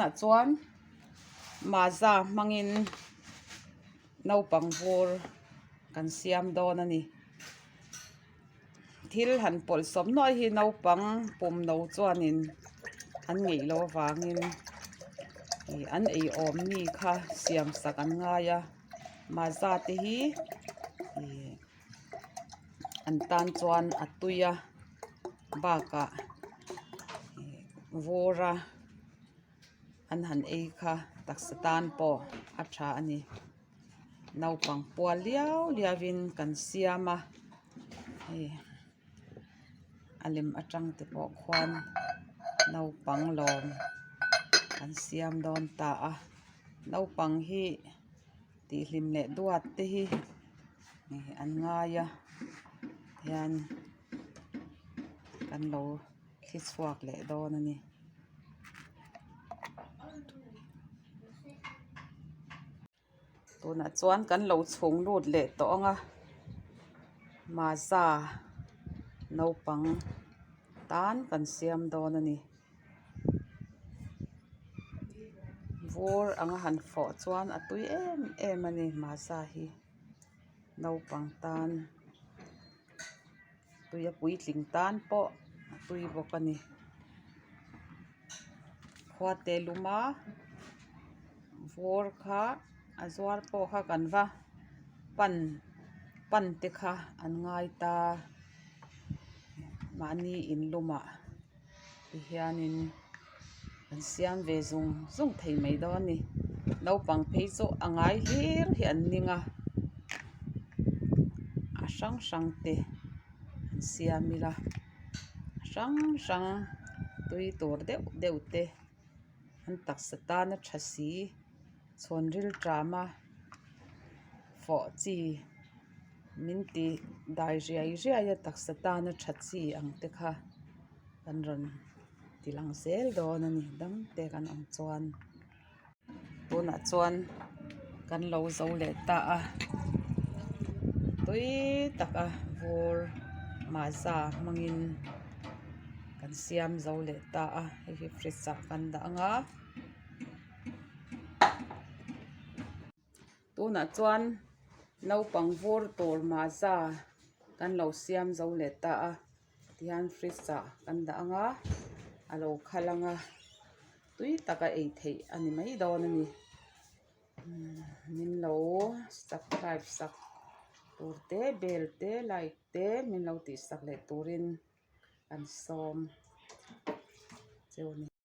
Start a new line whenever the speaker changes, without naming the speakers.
Tunah chuan maza hmangin naupang vur kan siam dawn a ni. Thil han pawlh sawm nuai hi naupang pum no chuanin an ngeih loh avangin ih an ei awm mi kha siam sak an ngai a maza te hi ih an tan chuan a tui a bakah ih vur a an han ei kha taksa tan pawh a tha a ni. Naupang pual liau liau in kan siam a hei a lem atang te pawh khuan naupang lawm an siam dawn ta a naupang hi tih hlim leh duat te hi an ngai a hian kan lo thli chhuak leh dawn a ni. Tunah chuan kan lo chhung lut leh tawh ang a maza naupang tan kan siam dawn a ni vur anga han fawh chuan a tui em em a ni maza hi naupang tan. Tui a puitling tan pawh a tui bawk a ni khua te lum a vur kha a zuar pawh kha kan va pan pan te kha an ngai ta mahni in lumah ti hianin an siam ve zung zung thei mai dawn a ni naupang phei chu a ngai hlir hi an ning a a hrang hrang te an siam ila a hrang hrang tui tur deuh deuh te an taksa tana tha si chhawn ril ṭam a fawh chi min ti dai riai riai a taksa tana tha chi ang te kha kan rawn ti lang zel dawn a ni dam te kan awm chuan tunah chuan kan lo zo leh ta a tui taka vur maza hmangin kan siam zo leh ta a hei hi fridge ah kan dah ang a. Tunah chuan naupang vur tur maza kan lo siam zo leh ta a tihian fridge ah kan dah ang a a lo khal ang a tui taka ei theih a ni mai dawn a ni min lo subscribe sak tur te bell te like te min lo tih sak leh turin kan sawm cheu a ni.